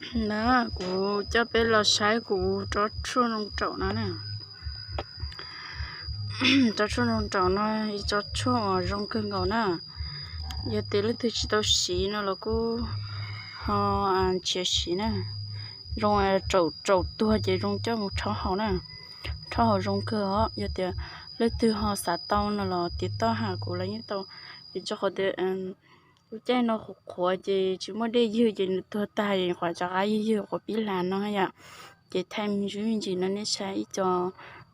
Na, kuv coj peb los saib kuv tsob tshuaj zoo raum no na. Tsob tshuaj zoo raum no, ib tsob tshuaj uas zoo kawg nkaus na. Yog tias leej twg tsis tau siv no los kuj ho nrhiav siv na. Zoo, raum tuag ces zoo coj mus rhaub haus na. Rhaub haus zoo kawg os. Yog tias leej twg ho xav tau no los tiv toj hais kuv los yeej tau. Vim rau qhov tias lub caij no qhuav qhuav ces tsis muaj dej ywg ces nws tuag tag qhuav rov qab ywg ywg qhuav pib hla no yom. Ces thaij me ntsis me ntsis no nej saib, ib co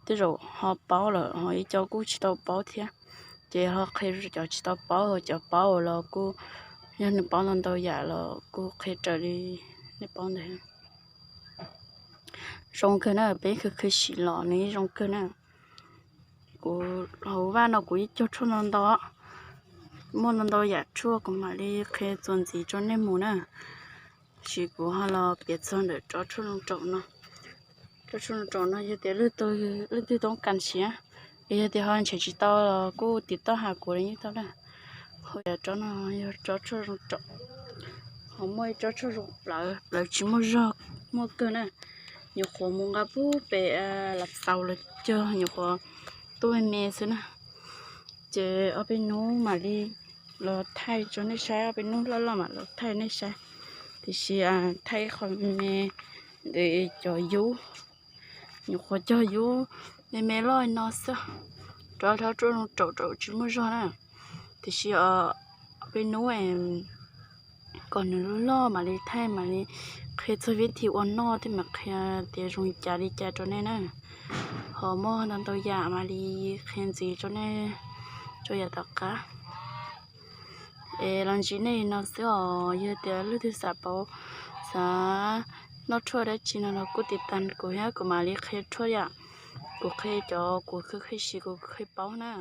tej zaum ho paub lawm ho ib co kuj tsis tau paub thiab. Ces ho qhia cov tsis tau paub, cov paub los kuj, yog nws paub ntau ntau yam los kuj qhia raws li nej paub ntawd. Zoo kawg na, peb khwv khwv sim los nws zoo kawg na. Kuv hauv vaj no kuv yeej cog tshuaj ntau ntau, muaj ntau ntau yam tshuaj kuv mam li qhia txuas ntxiv rau nej mus na. Tab sis kuv ho los piav txog ntawm tsob tshuaj zoo raum no. Tsob tshuaj zoo raum no yog tias leej twg toob kas siv, es yog tias ho nrhiav tsis tau los kuj tiv toj hais kuv li yeej tau na. Ho tsob no yog tsob tshuaj zoo raum, ho muaj ib tsob tshuaj zoo plawv, plawv tsis muaj zog, muaj kawg na. Nyuam qhuav mus nqa pub pem Lav Xaus los cog, nyuam qhuav tuaj me me xwb na. Ces ob peb hnub mam li los thaij rau nej saib, ob peb hnub loj loj mam los thaij nej saib. Tiam sis thaij qhov me me ntawm cov yub, nyuam qhuav cog yub me me loj no xwb. Rov rau tsob tshuaj zoo raum, raum tsis muaj zog na. Tiam sis ob peb hnub kom nws loj loj mam li thaij, mam li qhia txog vib thib ua noj thiab mam qhia tias zoo cas li cas rau nej na. Ho muaj ntau ntau yam mam li qhia ntxiv rau nej rau yav tom qab. Es los ntsib nej no xwb os, yog tias leej twg xav paub, xav noj tshuaj dab tsi no los kuj tiv tas kuv thiab kuv mam li qhia tshuaj yam. Kuv qhia cov kuv qhia siv kuv qhia paub na.